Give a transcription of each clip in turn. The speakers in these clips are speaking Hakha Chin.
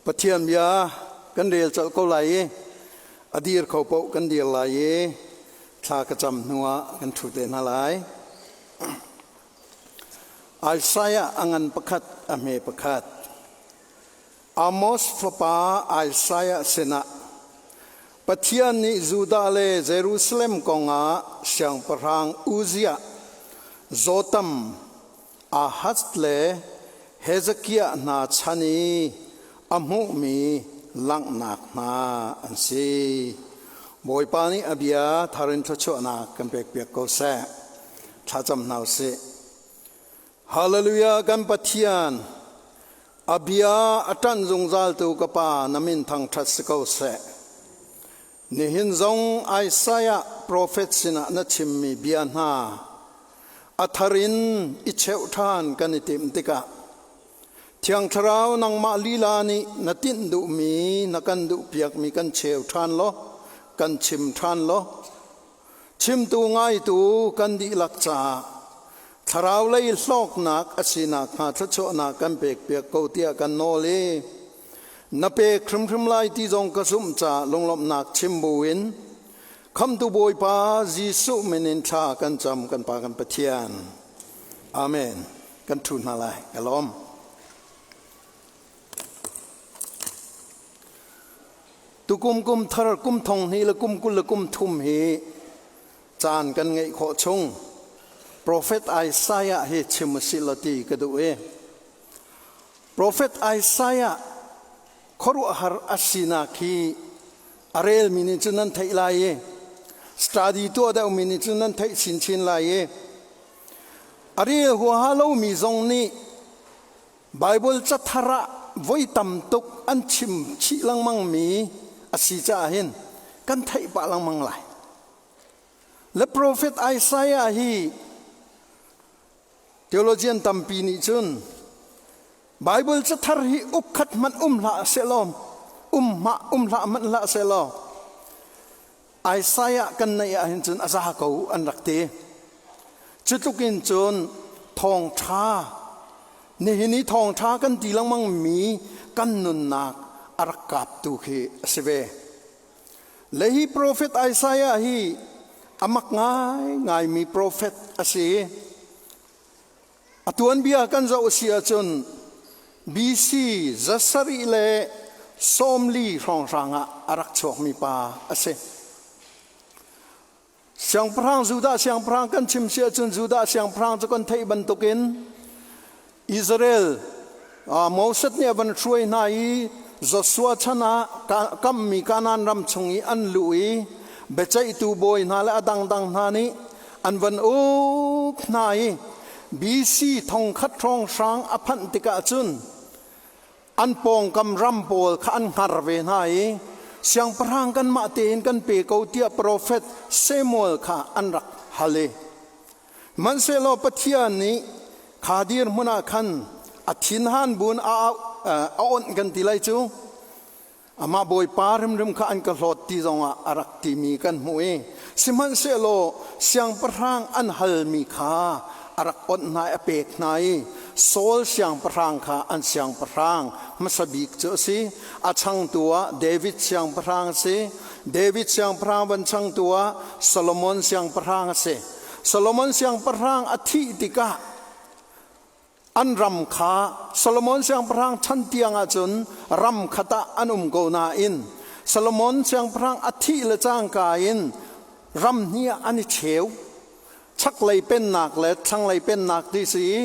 Pathian bia kan rel colh ko lai i a dir kho paoh kan dir lai i thla ka cam hnuah kan ṭhu te hna lai. Isaiah a ngan pakhat a hme pakhat. Amos fapa Isaiah sinah Pathian nih Judah le Jerusalem kongah siangpahrang Uzziah, Jotham, Ahaz le Hezekiah hna chan i a hmuhmi langhnak hna an si. Bawipa nih a bia thar in thluachuahnak kan pekpiak ko seh. Thlacam hna u sih. Hallelujah kan Pathian, a bia a ṭanh zungzaltu ka Pa na min thangṭhat si ko seh. Nihin zong Isaiah profet sinah na chimmi bia hna a thar in i cheuh ṭhan kan i timh tikah Thiang Thlarau nangmah lila nih na tinh duhmi na kan duhpiakmi kan cheu ṭhan law kan chim ṭhan law chimtu ngaitu kan dihlak caah thlarau lei hlawknak a si nakhnga thluachuahnak kan pekpiak ko tiah kan nawl i na pek hrimhrim lai ti zong ka zumh caah lunglawmhnak chim buin Khamtu Bawipa Jesuh min in thla kan cam kan Pa kan Pathian. Amen. Kan ṭhu hna lai. Ka lawm. Tukum kum thar kum thong hnih le kum 20 le kum thum hi caan kan ngeih khawh chung Prophet Isaiah hi chim usih law ti ka duh i Prophet Isaiah khuaruahhar a sinak hi a relmi nih cun nan theih lai i study tuah deuhmi nih cun nan theih chinchin lai i a rel huaha lomi zong nih Bible cathar ah voi tam tuk an chim chih lengmangmi a si caah hin kan theih pah lengmang lai. Le profet Isaiah hi theologian tampi nih cun Bible cathar hi uk khat hmanh um hlah sehlaw um hmah um hlah hmanh hlah sehlaw Isaiah kan neih ahhin cun a za ko an rak ti. Cutluk in cun thawngṭha nihin i thawngṭha kan ti lengmang mi kan nunnak a rak kaptu khi a si ve. Le hi profet Isaiah hi a mak ngaingaimi profet a si. A tuanbia kan zoh si ahcun BC 740 hrawnghrang ah a rak chuakmi pa a si. Siangpahrang Judah siangpahrang kan chim si ahcun Judah siangpahrang cu kan theih bantukin Israel Moses nih a van hruai hna i Joshua chan ah kammi Kanaan ram chung i an luh i biaceihtu bawi hna le a dangdang hna nih an van uk hna i BC 1000 hrawnghrang a phanh tikah cun an pawngkam ram pawl kha an hngar ve hna i siangpahrang kanmah tein kan pe ko tiah profet Samuel kha an rak hal i hmanhsehlaw Pathian nih kha dirhmun ah khan a thinhan bun a onh kan ti lai cu. Amah Bawipa hrimhrim kha an ka hlawt ti zongah a rak timi kan hmuh i sihmanhsehlaw siangpahrang an halmi kha a rak onh hna i a pek hna i Saul siangpahrang kha an siangpahrang hmasa bik cu a si. A changtu ah David siangpahrang a si. David siangpahrang van changtu ah Solomon siangpahrang a si. Solomon siangpahrang a thih tikah An ram kha Solomon siangpahrang chan tiang ahcun ram khat ah an um ko nain Solomon siangpahrang a thih le cangka in ram hnih ah an i cheu. Chaklei pennak le thlanglei pennak ti si i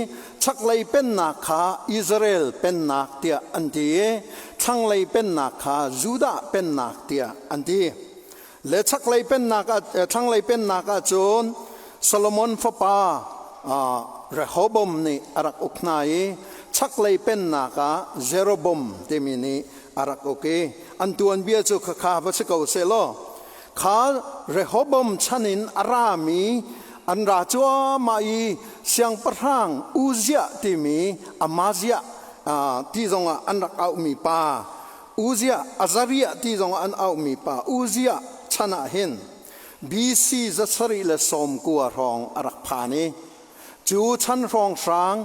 chaklei pennak kha Israel pennak tiah an ti i thlanglei pennak kha Judah pennak tiah an ti. Le chaklei pennak ah thlanglei pennak ah cun Solomon fapa Rehoboam nih a rak uk hna i chaklei pennak ah Jeroboam timi nih a rak uk i an tuanbia cu khakha va si ko sehlaw kha Rehoboam chan in a rami an ra cuahmah i siangpahrang Uzziah timi Amaziah ti zongah an rak auhmi pa Uzziah, Azariah ti zongah an auhmi pa Uzziah chan ah hin BC 790 hrawng a rak phan i cu chan hrawnghrang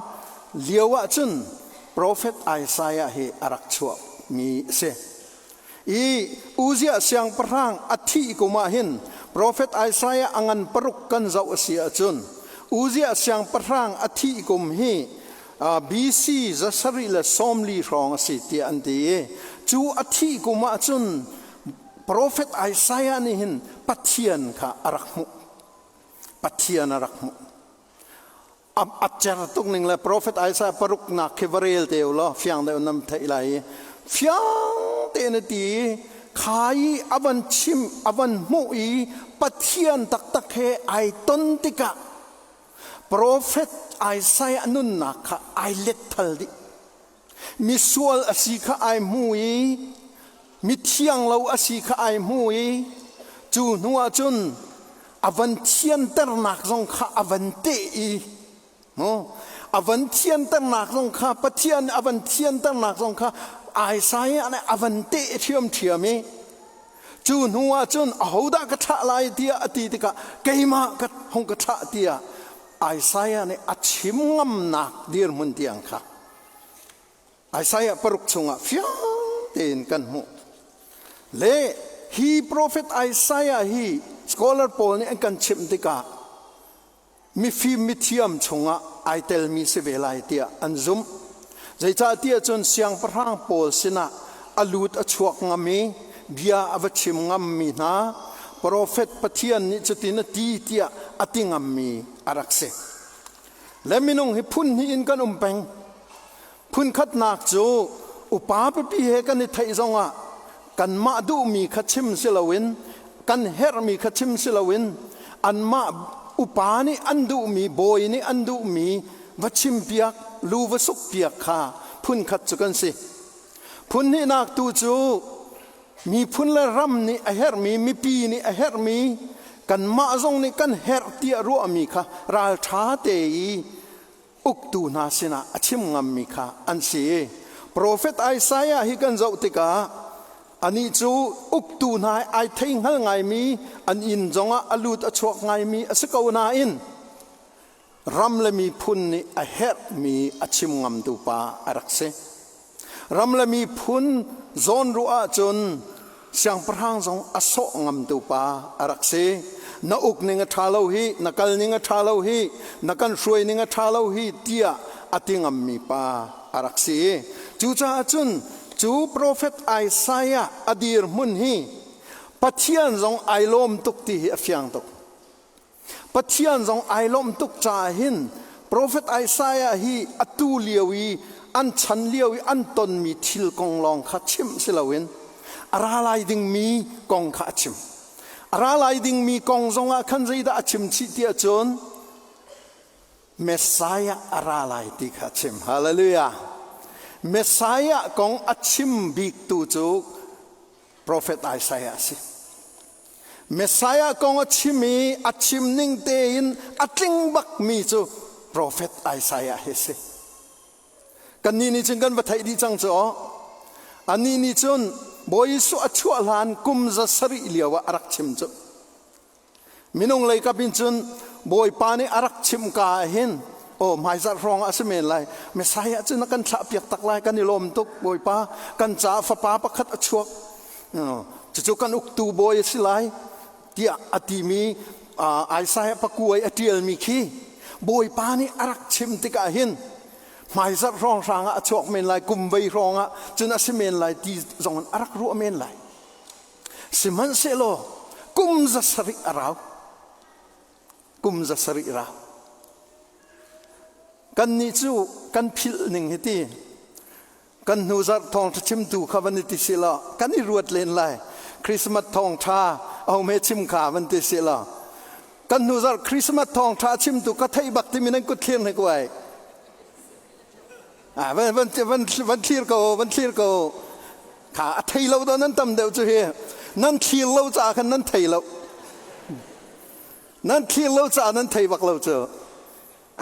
lio ah cun profet Isaiah hi a rak chuak. mi a si. I Uzziah siangpahrang a thih kum ah hin profet Isaiah a ngan paruk kan zoh a si ahcun Uzziah siangpahrang a thih kum hi BC 740 hrawng a si tiah an ti i cu a thih kum ah cun profet Isaiah nih hin Pathian kha a rak hmuh. Pathian a rak hmuh. A cer tuk ning le profet Isaiah paruknak khi va rel te u law fiang deuh nam theih lai i fiang tein a ti i kha i a van chim a van hmuh i Pathian taktak he ai ton tikah profet Isaiah nunnak kha ai let thal dih. Misual a si kha ai hmu i mithiang lo a si kha ai hmu i cu hnu ah cun a van thianternak zong kha a van teh i a van thianternak zong kha Pathian a van thianternak zong kha Isaiah nih a van teh ṭhiamṭhiam i cu hnu ah cun ahodah ka thlah lai tiah a ti tikah keimah ka hung ka thlah tiah Isaiah nih a chim ngamnak dirhmun tiang kha Isaiah paruk chungah fiang tein kan hmuh. Le hi profet Isaiah hi scholar pawl nih an kan chimh tikah mifim mithiam chungah ai telmi si ve lai tiah an zumh. Zeicahtiah cun siangpahrang pawl sinah a lut a chuak ngam i bia a va chim ngammi hna profet Pathian nih cutin a ti tiah a ti ngammi a rak si. Le minung hi phun hnih in kan um peng. Phunkhatnak cu upa pipi he kan i theih zongah kanmah duhmi kha chim si loin kan herhmi kha chim si loin anmah upa nih an duhmi bawi nih an duhmi va chimpiak lu va sukpiak kha phunkhat cu kan si. Phun hnihnak tu cu miphun le ram nih a herhmi mipi nih a herhmi kanmah zong nih kan herh tiah ruahmi kha ralṭha te i uktu hna sinah a chim ngammi kha an si. Profet Isaiah hi kan zoh tikah anih cu uktu hna ai thei hngal ngaimi an inn zongah a lut a chuak ngaimi a si ko nain ram le miphun nih a herhmi a chim ngamtu pa a rak si. Ram le miphun zawnruah ahcun siangpahrang zong a sawh ngamtu pa a rak si. Na uk ning a ṭha lo hi, na kal ning a ṭha lo hi, na kan hruai ning a ṭha lo hi tiah a ti ngammi pa a rak si. Cucaah cun cu profet Isaiah a dirhmun hi Pathian zong ai lawm tuk ti hi a fiang tuk. Pathian zong ai lawmh tuk caah hin profet Isaiah hi atu lio i an chan lio i an tonmi thil kong lawng kha chimh si loin a ra lai dingmi kong kha a chim. A ra lai dingmi kong zongah khan zeidah a chim chih tiah cun Messiah a ra lai ti kha a chim. Hallelujah. Messiah kong a chim biktu cu profet Isaiah a si. Messiah kong a chim i a chim ning tein a tling bakmi cu profet Isaiah hi a si. Kannih nih cun kan va theih dih cang cu aw. Anih nih cun Bawi Jesuh a chuah hlan kum 700 lio ah a rak chim cu. Minung lei kap in cun Bawipa nih a rak chim ka ah hin aw hmaizarh hrawng ah a si men lai Messiah cu na kan thlah piak tak lai kan i lawm tuk Bawipa kan caah fapa pakhat a chuak cucu kan uktu bawi a si lai tiah a timi Isaiah pakuai a ṭialmi khi Bawipa nih a rak chim tikah hin hmaizarh hrawng hrang ah a chuak men lai kum vei hrawng ah cun a si men lai ti zong in a rak ruah men lai. Sihmanhsehlaw kum 700 a rau. Kum 700 rau. Kannih cu kan philh ning hi ti. Kan hnu zarh thawngṭha chimtu kha van i ti si law kan i ruat len lai. Christmas thawngṭha ahome chim kha van ti si law kan hnu zarh Christmas thawngṭha chimtu ka theih bak timi nan kut thlir hnik uai. Ah, van, van, van, van thlir ko, van thlir ko. Kha a thei lo do nan tam deuh cu hi. Nan thlir lo caah khan nan thei lo. Nan thlir lo caah nan thei bak lo cu.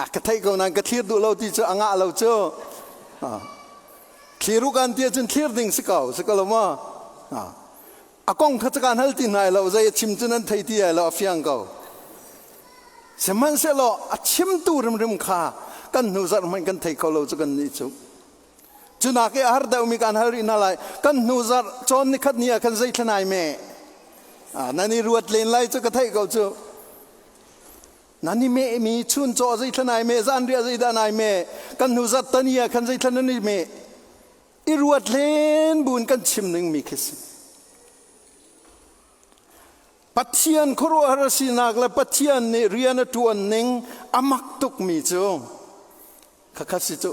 A ka thei ko nan ka thlir duh lo ti cu a ngah lo cu. Thlir u kan ti cun thlir ding si ko, si ko lo maw? A kong kha kan hal ti hna lo, zei a chim cu nan thei ti ai lo, a fiang ko. Sihmanhsehlaw a chimtu rimrim kha kan hnu zarh hmanh kan thei kho lo cu kan nih cu. Cunak i a har deuhmi kan hal rih hna lai. Kan hnu zarh cawn nikhat ni ah khan zei thla nai me? Nan i ruat len lai cu ka theih ko cu. Nan i mehmi chuncaw zei thla nai meh, zanriah zeidah nai meh, kan hnu zarh tani ah khan zei thla nan i meh. I ruat len buin kan chim ningmi khi si. Pathian khuaruahhar a sinak le Pathian nih rian a ṭuan ning a mak tukmi cu khakha si cu.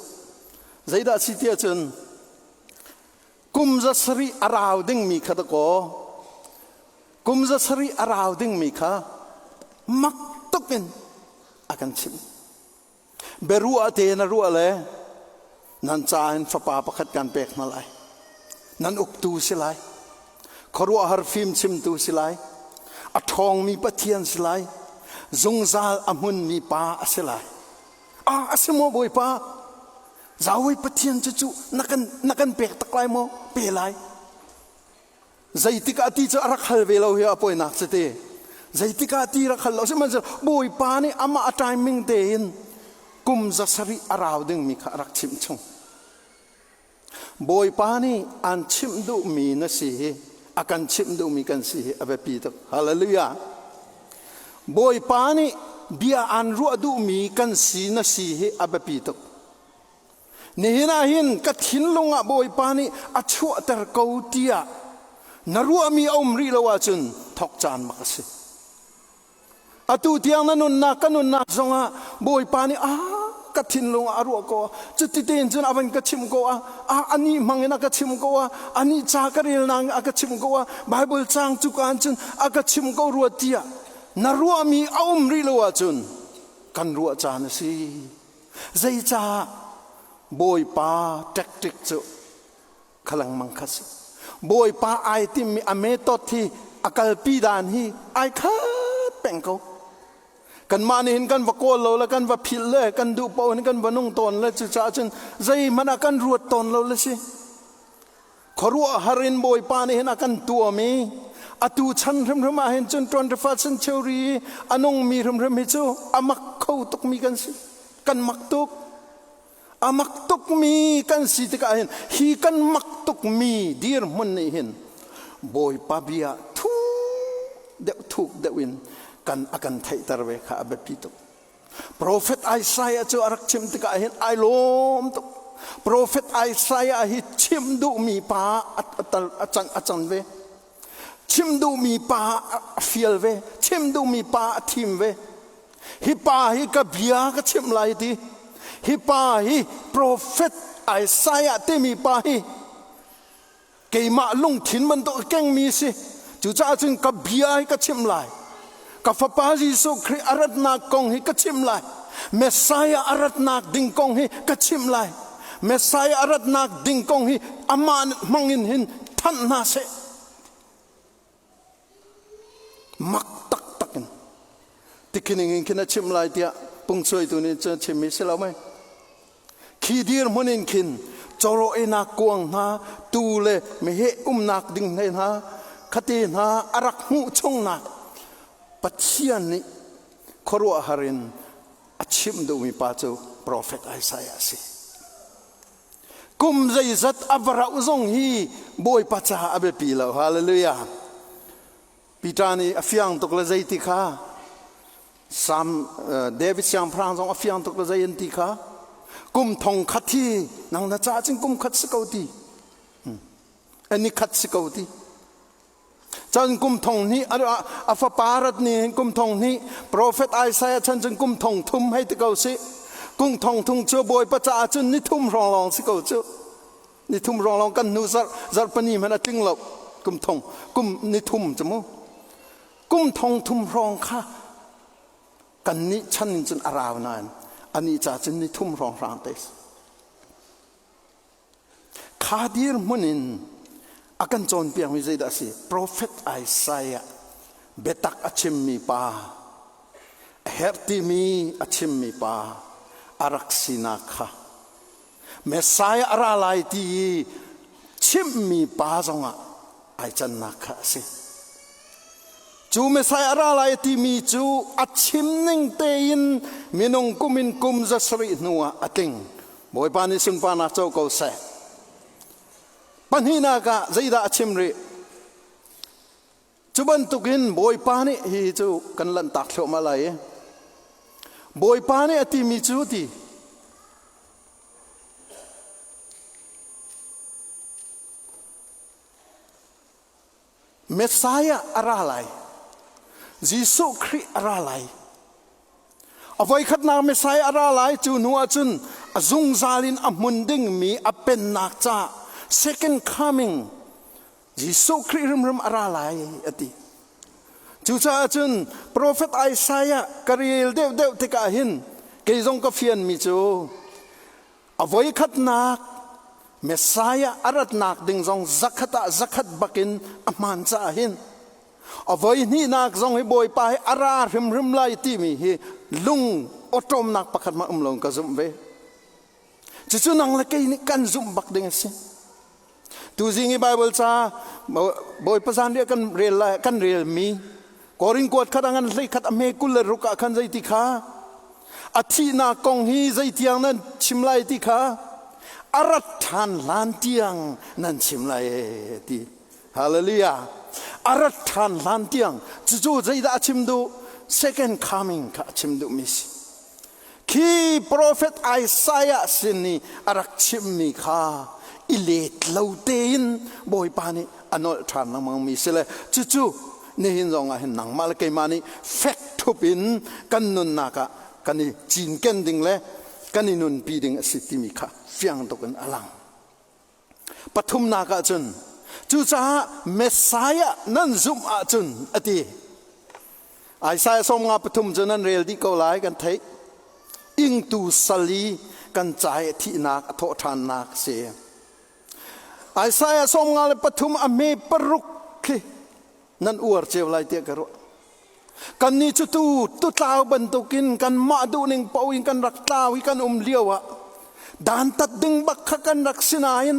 Zeidah si tiah cun kum 700 a rau dingmi kha dakaw kum 700 a rau dingmi kha mak tuk in a kan chimh. Biaruah te na ruah le nan ca in fapa pakhat kan pek hna lai. Nan uktu si lai. Khuaruahhar fim chimtu si lai. A ṭhawngmi Pathian si lai. Zungzal a hmunmi pa a si lai. Ah, a si maw Bawipa? Zawi Pathian cu cu na kan, na kan pek tak lai maw? Pe lai. Zeitik ah ti cu a rak hal ve lo hi a poinak cu ti. Zeitik ah ti rak hal lo sihmanhsehlaw Bawipa nih amah a timing tein kum 700 a rau dingmi kha a rak chimh chung. Bawipa nih aan chimh duhmi na si hi a kan chimh duhmi kan si hi a biapi tuk. Hallelujah. Bawipa nih bia aan ruah duhmi kan si na si hi a biapi tuk. Nihin ah hin ka thinlung ah Bawipa nih a chuahter ko tiah na ruahmi a um rih lo ahcun thawk caan bak a si. Atu tiang na nunnak ka nunnak zongah Bawipa nih a ka thinlung ah a ruah ko cuti tein cun a van ka chimh ko ah anih hmang in a ka chimh ko ah anih ca ka relnak a ka chimh ko ah Bible caang cu kaan cun a ka chimh ko rua tiah na ruahmi a um rih lo ahcun kan ruah caan a si. Zeicah Bawipa tactic cu kha lengmang kha si. Bawipa ai timmi a method hi a kalpi dan hi ai khat peng ko. Kanmah nih hin kan va kawl lo le kan va philh le kan duh paoh in kan va nung tawn le cucaah cun zeihmanh ah kan ruat tawn lo le si. Khuaruahhar in Bawipa nih hin a kan tuam i atu chan hrimhrim ah hin cun 21st century a nungmi hrimhrim hi cu a mak kho tukmi kan si. Kan mak tuk. A mak tukmi kan si tikah hin hi kan mak tukmi dirhmun nih hin Bawipa bia thuk deuh thuk deuh in kan a kan theihter ve kha a biapi tuk. Profet Isaiah cu a rak chim tikah hin ai lawm tuk. Profet Isaiah hi chim duhmi pa a can ve. Chim duhmi pa a fial ve. Chim duhmi pa a thim ve. Hi pa hi ka bia ka chimh lai ti. Hi pa hi profet Isaiah timi pa hi keimah lungthin bantuk a kengmi si. Cucaah cun ka bia hi ka chimh lai. Ka fapa Jesuh Khrih a ratnak kong hi ka chimh lai. Messiah a ratnak ding kong hi ka chimh lai. Messiah a ratnak ding kong hi amah hmang in hin thanh hna seh. Mak taktak in tikhining in khin a chimh lai tiah pungchuaitu nih cun a chimmi si lo mei. Khi dirhmun in khin cawrawinak kuang hna, tuu le meheh umnak ding hlei hna, khate hna a rak hmuh chungnak Pathian nih khuaruahhar in a chimh duhmi pa cu profet Isaiah a si. Kum zeizat a va rauh zong hi Bawipa caah a biapi lo. Hallelujah. Peter nih a fiang tuk le zei ti kha Sam David siangpahrang zong a fiang tuk le zei an ti kha kum thong khat hi nang na caah cun kum khat si ko ti ani khat si ko ti cun kum thong hnih a fapa rat ni kum thong hnih profet Isaiah chan cun kum thong thum hei ti ko si kum thong thum cu Bawipa caah cun ni thum hrawng lawng si ko cu ni thum hrawng lawng kan hnu zarh zarhpani hmanh a tling lo kum thong kum ni thum cu mu kum thong thum hrawng kha kannih chan in cun a rau nain anih ca cun ni thum hrawng hrang te kha dirhmun in a kan cawnpiakmi zeidah a si profet Isaiah biatak a chimmi pa a herh timi a chimmi pa a rak sinak kha Messiah a ra lai ti i chimhmi pa zongah ai cannak kha a si. Cu Messiah a ra lai timi cu a chim ning tein minung kum in kum 700 hnuah a tling. Bawipa nih sunparnak co ko seh. Pahnihnak ah zeidah a chim rih? Cu bantukin Bawipa nih hi cu kan lanhtak thluahmah lai i Bawipa nih a timi cu ti Messiah a ra lai. Jesuh Khrih a ra lai. A voikhatnak Messiah a ra lai cu hnu ahcun a zungzal in a hmun dingmi a pennak ca second coming Jesuh Khrih hrimhrim a ra lai a ti. Cucaah cun profet Isaiah ka rel deuhdeuh tikah hin kei zong ka fianmi cu a voikhatnak Messiah a ratnak ding zong zakhat ah zakhat bakin a hmaan caah hin a voihnihnak zong hi Bawipa hi a ra hrimhrim lai timi hi lung awṭawmnak pakhat hmanh um lo ka zumh ve. Cucu nang le kei nih kan zumh bak ding a si. Tuzing i Bible ca Bawipa zanriah kan rel lai kan relmi Korin kuat khat angan hlei khat a hme 26 ah khan zeiti kha a thihnak kong hi zeitiang nan chim lai ti kha a rat ṭhan hlan tiang nan chim lai ti. Hallelujah. A rat ṭhan hlan tiang cucu zeidah a chim duh? Second coming kha a chim duhmi si. Khi profet Isaiah sin i a rak chimmi kha i let lo tein Bawipa nih a nolh ṭhan lengmangmi si le cucu nihin zong ah hin nangmah le keimah nih fek ṭhup in kan nunnak ah kan i cinken ding le kan i nunpi ding a si timi kha fiang tuk in a lang. Pathumnak ah cun cucaah Messiah nan zumh ahcun a ti. Isaiah 53 cu nan rel dih ko lai kan theih. Ingtu sal i kan ca i thihnak a thawh ṭhannak a si. Isaiah 53 a hme paruk khi nan uar cio lai tiah ka ruah. Kannih cu tu tutlau bantukin kanmah duhning paoh in kan rak tlau i kan um lio ah dantat ding bak kha kan rak si nain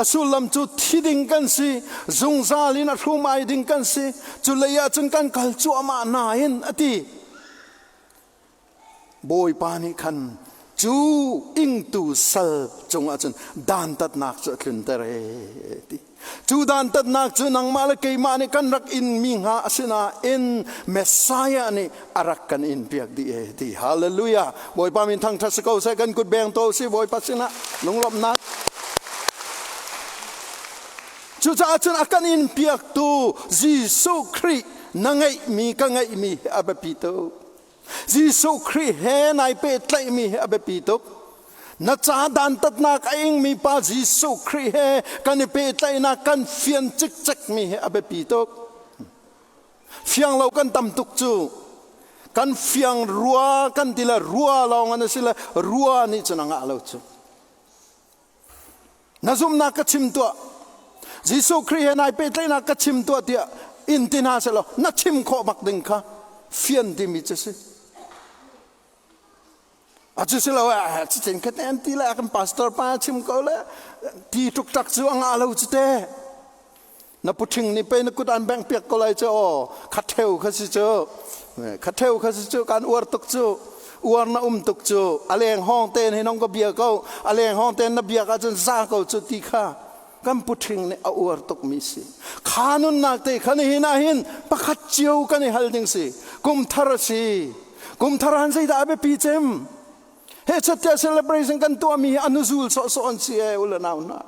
a sullam cu thi ding kan si zungzal in a hrum ai ding kan si cu lei ah cun kan kal cuahmah nain a ti Bawipa nih khan cu ingtu sal cungah cun dantatnak cu a tlunter e ti. Cu dantatnak cu nangmah le keimah nih kan rak inmi hnga a si nain Messiah nih a rak kan in piak dih e ti. Hallelujah. Bawipa min thangṭhat si ko seh kan kut beng to si Bawipa sinah lunglawmhnak. Cucaah cun a kan in piaktu Jesuh Khrih na ngeihmi ka ngeihmi hi a biapi tuk. Jesuh Khrih he nai pehtlaihmi hi a biapi tuk. Na ca dantatnak a ingmi pa Jesuh Khrih he kan i pehtlaihnak kan fian cikcekmi hi a biapi tuk. Fiang lo kan tam tuk cu. Kan fiang rua kan ti le rua lawng an si le rua nih cun a ngah lo cu. Na zumhnak ka chim tuah. Jesuh Khrih he nai pehtlaihnak ka chim tuah tiah in ti hna sehlaw na chim khawh bak ding kha fian timi cu si. A cu si lo eh cicin khat an ti le kan pastor pa chim ko le ti tuk tak cu a ngah lo cu te. Na puṭhing nih pei na kut an bengh piak ko lai cu aw khatheu kha si cu khatheu kha si cu kan uar tuk cu uar na um tuk cu a leng hawng ten hi nong ka bia ko a leng hawng ten na biak ahcun za ko cu ti kha kan puṭhing nih a uar tuk mi si kha nunnak te kha nihin ah hin pakhat cio kan i hal ding si kum thar a si kum thar han zeidah a biapi cem he chattia celebration kan tuahmi hi anu zul sawhsawh an si e ule nau hna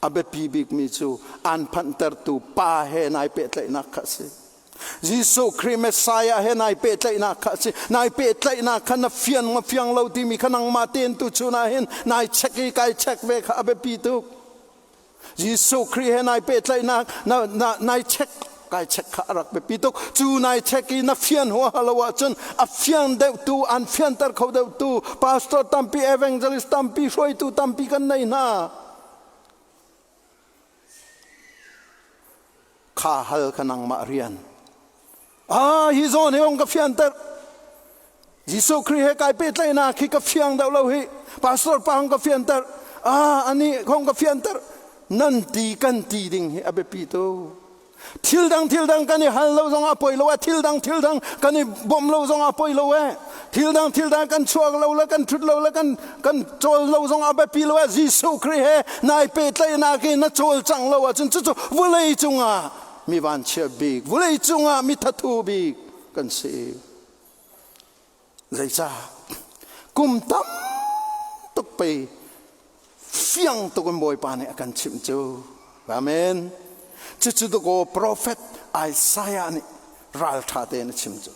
A biapi bikmi cu aan phanhtertu Pa he nai pehtlaihnak kha a si. Jesuh Khrih Messiah he nai pehtlaihnak kha a si. Nai pehtlaihnak kha na fian ma fiang lo timi kha nangmah tein tuchun ah hin nai check i kai check ve kha a biapi tuk. Jesuh Khrih he nai pehtlaihnak na, na, nai check kai check kha a rak biapi tuk. Cu nai check i na fian huaha lo ahcun a fian deuhtu an fianter kho deuhtu pastor tampi evangelist tampi hruaitu tampi kan nei hna. Kha hal kha nangmah rian. Ah, hi zawn hi ong ka fianter. Jesuh Khrih he kai pehtlaihnak hi ka fiang deuh lo hi. Pastor pa hong ka fianter. Ah, ani hong ka fianter. Nan ti kan ti ding hi a biapi tu. Thil dang thil dang kan i hal lo zong ah poi lo eh. Thil dang thil dang kan i bawmh lo zong ah poi lo eh. Thil dang thil dang kan chuak lo le kan thut lo le kan kan cawl lo zong a biapi lo ah Jesuh Khrih he nai pehtlaihnak in na cawl cang lo ahcun cucu vulei cungah mi vanchia bik, vulei cungah mi thathu bik kan si. Zeicah? Kum tam tuk pei fiang tuk in Bawipa nih a kan chimh cu. Amen. Cucu dakaw profet Isaiah nih ralṭha tein a chim cu.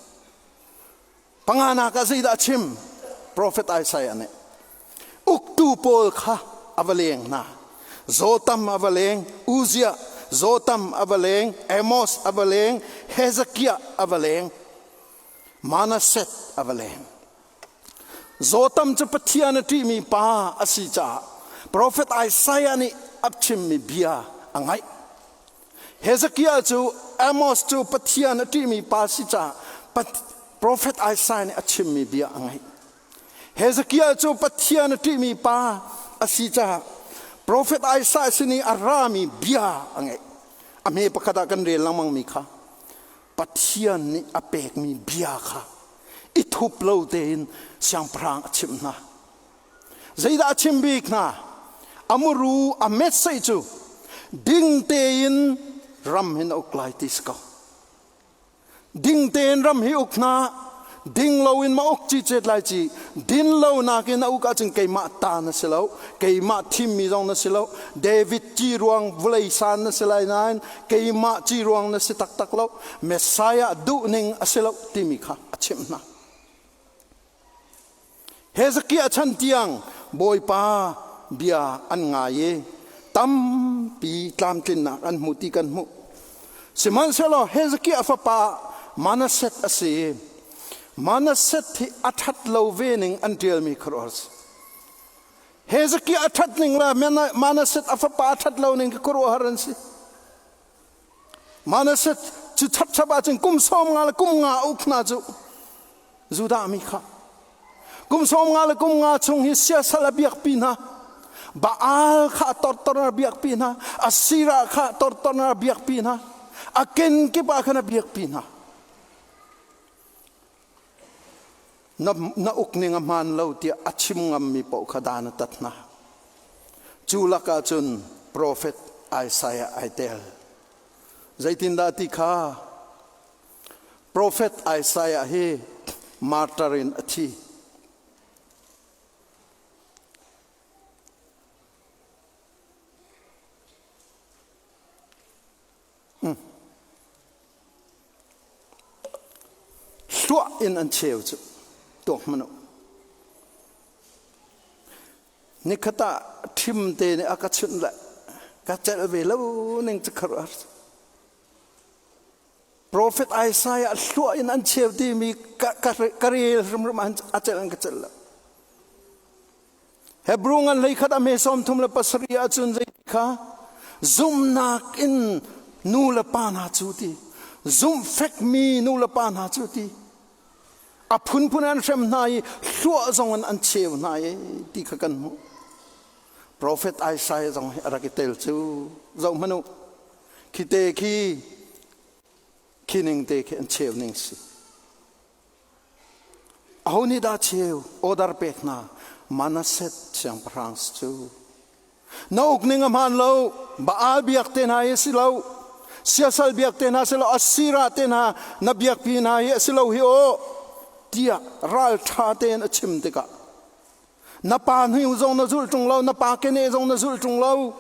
Panganak ah zeidah a chim? Profet Isaiah nih uktu pawl kha a va leng hna. Jotham a va leng, Uzziah, Jotham a va leng, Amos a va leng, Hezekiah a va leng, Manasseh a va leng. Jotham cu Pathian a ṭihmi pa a si caah profet Isaiah nih a chimmi bia a ngaih. Hezekiah cu Amos cu Pathian a ṭihmi pa si caah profet Isaiah nih a chimmi bia a ngaih. Hezekiah cu Pathian a ṭihmi pa a si caah profet Isaiah sin i a rami bia a ngaih. A hme pakhat ah kan rel lengmangmi kha Pathian nih a pekmi bia kha i thup lo tein siangpahrang a chimh hna. Zeidah a chim bik hna? A muru a message cu ding tein ram hin a uk lai ti si ko. Ding tein ram hi uk hna, ding loin ma uk ci cet lai ci, din lo nakin a uk ahcun keimah ta na si lo, keimah thimmi zong na si lo, David ci ruang vawlei san na si lai nain keimah ci ruang na si taktak lo, Messiah duhning a si lo timi kha a chimh hna. Hezekiah chan tiang Bawipa bia an ngai i tampi tlamtlinnak an hmu ti kan hmuh. Sihmanhsehlaw Hezekiah fapa Manasseh a si i Manasseh hi a ṭhat lo ve ning an ṭialmi khuaruahhar si. Hezekiah a ṭhat ning le Manasseh a fapa a ṭhat lo ning khi khuaruahhar an si. Manasseh cu chapchap ahcun kum 50 le kum nga a uk hna cu Judah mi kha kum 50 le kum nga chung hi siasal a biakpi hna Baal kha tortor a biakpi hna Asirah kha tortor a biakpi hna a kenkip ah khan a biakpi hna na, na uk ning a hmaan lo tiah a chim ngammi paoh kha dan a tat hna cu lakah cun profet Isaiah ai tel zeitindah ti kha Profet Isaiah hi martyr in a thi. Hluah in an cheu cu tuak hmanh u. Nikhat ah ṭhim te nih a ka chunh le ka celh ve lo ning cu khuaruahhar. Profet Isaiah hluah in an cheu timi ka rel hrimhrim a celh in ka celh lo. Hebrew ngan hlei khat a hme 37 ahcun zei kha zumhnak in nu le pa hna cu ti zumhfekmi nu le pa hna cu ti a phunphun an hrem hna i hluah zong in an cheu hna i ti kha kan hmuh. Profet Isaiah zong hi a rak i tel cu zoh hmanh u khi te khi khi ning te khi an cheu ning si aho nih dah cheu order pek hna Manasseh siangpahrang cu na uk ning a hmaan lo Baal biak te hna hi si lo siasal biak te hna si lo Asira te hna na biakpi hna hi a si lo hi aw tiah ralṭha tein a chim tikah Na pa hnu zong na zulh ṭung lo, na pa keneh zong na zulh ṭung lo.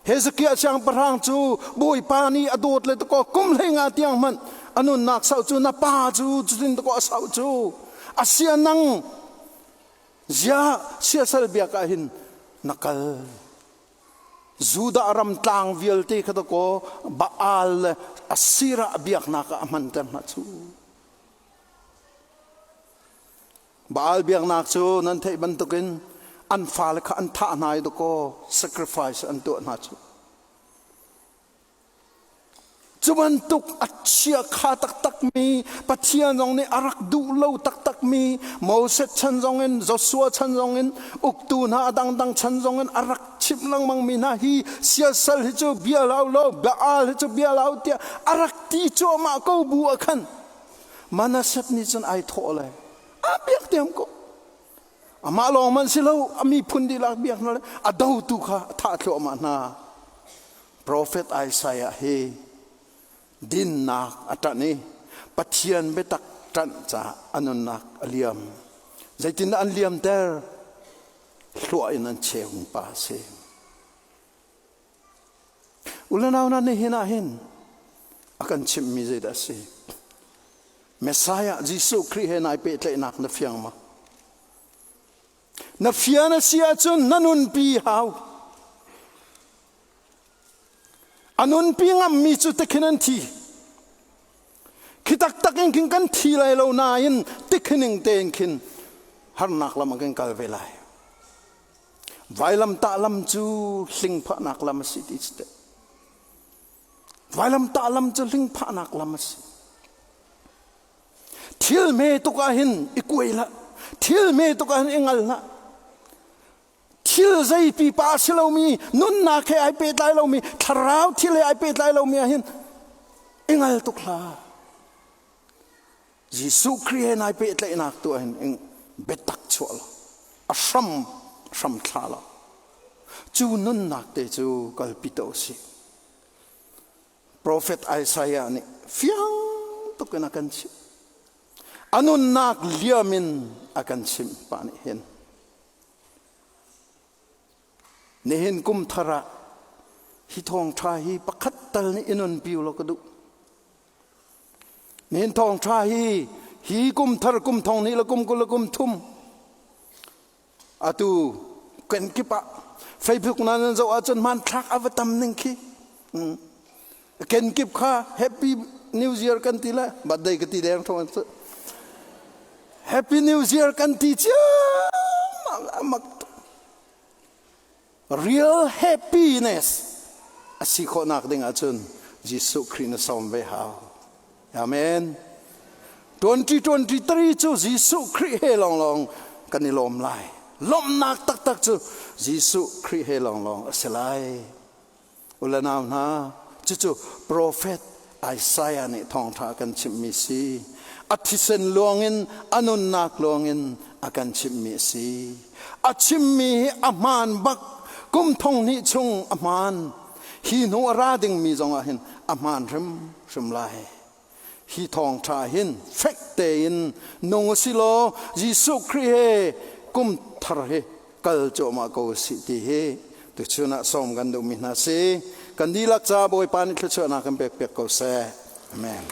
Hezekiah siangpahrang cu Bawipa nih a dawt le takaw kum 15 tiang hmanh a nunnak sau cu na pa cu cutin takaw a sau cu a sia nang zia siasal biak ah hin na kal. Judah ram tlang vialte kha takaw Baal le Asirah biaknak ah a hmanter hna cu. Baal biaknak cu nan theih bantukin an fale kha an thah hna i dakaw sacrifice an tuah hna cu. Cu bantuk a chia kha taktakmi Pathian zong nih a rak duh lo taktakmi Moses chan zong in Joshua chan zong in uktu hna a dangdang chan zong in a rak chimh lengmangmi hna hi siasal hi cu bia lau lo Baal hi cu bia lau tiah a rak ti cuahmah ko bu ah khan Manasseh nih cun ai thawh le. A biak diam ko. Amah lawng man si lo, a miphun dihlak biak hna le a dotu kha a thah thluahmah hna. Profet Isaiah hi dinnak a ṭanh i Pathian biatak ṭanh caah a nunnak a liam. Zeitindah an liamter? Hluah in an cheumi pa a si. Ulenau hna nihin ah hin a kan chimhmi zeidah a si? Messiah Jesuh Khrih he nai pehtlaihnak na fiang ma? Na fian a si ahcun na nunpi hau. A nunpi ngammi cu tikhin an thi. Khi taktak in khin kan thi lai lo nain tikhining tein khin harnak lam ah kan kal ve lai. Vailamtah lam cu hlingphahnak lam a si ti cu teh. Vailamtah lam cu hlingphahnak lam a si. Thil hme tuk ah hin i kuai hlah. Thil hme tuk ah hin i ngal hlah. Thil zei pipa a si lomi, nunnak he ai pehtlai lomi, thlarau thil he ai pehtlai lomi ah hin i ngal tuk hlah. Jesuh Khrih he nai pehtlaihnak tu ah hin biatak chuah law a hram hram thla law cu nunnak te cu kalpi to si. Profet Isaiah nih fiang tuk in a kan chimh. A nunnak liam in a kan chimh pa nih hin. Nihin kum thar ah hi thawngṭha hi pakhat tal nih i nunpi u law ka duh. Nihin thawngṭha hi hi kum thar kum thong hnih le kum 20 le kum thum atu kenkip ah Facebook na nan zoh ahcun hmanthlak a va tam ning khi. Kenkip kha Happy New Year kan ti le birthday ka ti deng thong cu. Happy New Year kan ti ciammam mak Real happiness a si khawhnak ding ahcun Jesuh Khrih na sawm ve hau. Amen. 2023 cu Jesuh Khrih he lawnglawng kan i lawm lai. Lawmhnak taktak cu Jesuh Khrih he lawnglawng a si lai. U le nau hna, cucu profet Isaiah nih thawngṭha a kan chimhmi si. A thisen luangin a nunnak luangin a kan chimhmi a si. A chimmi hi a hmaan bak. Kum thong hnih chung a hmaan. Hi hnu a ra dingmi zongah hin a hmaan hrimhrim lai. Hi thawngṭha hin fek tein nung u si law Jesuh Khrih he kum thar hi kal cuahmah ko usih ti hi tuchun ah sawm kan duhmi hna si. Kan dihlak ca Bawipa nih thluachuahnak kan pek piak ko seh. Amen.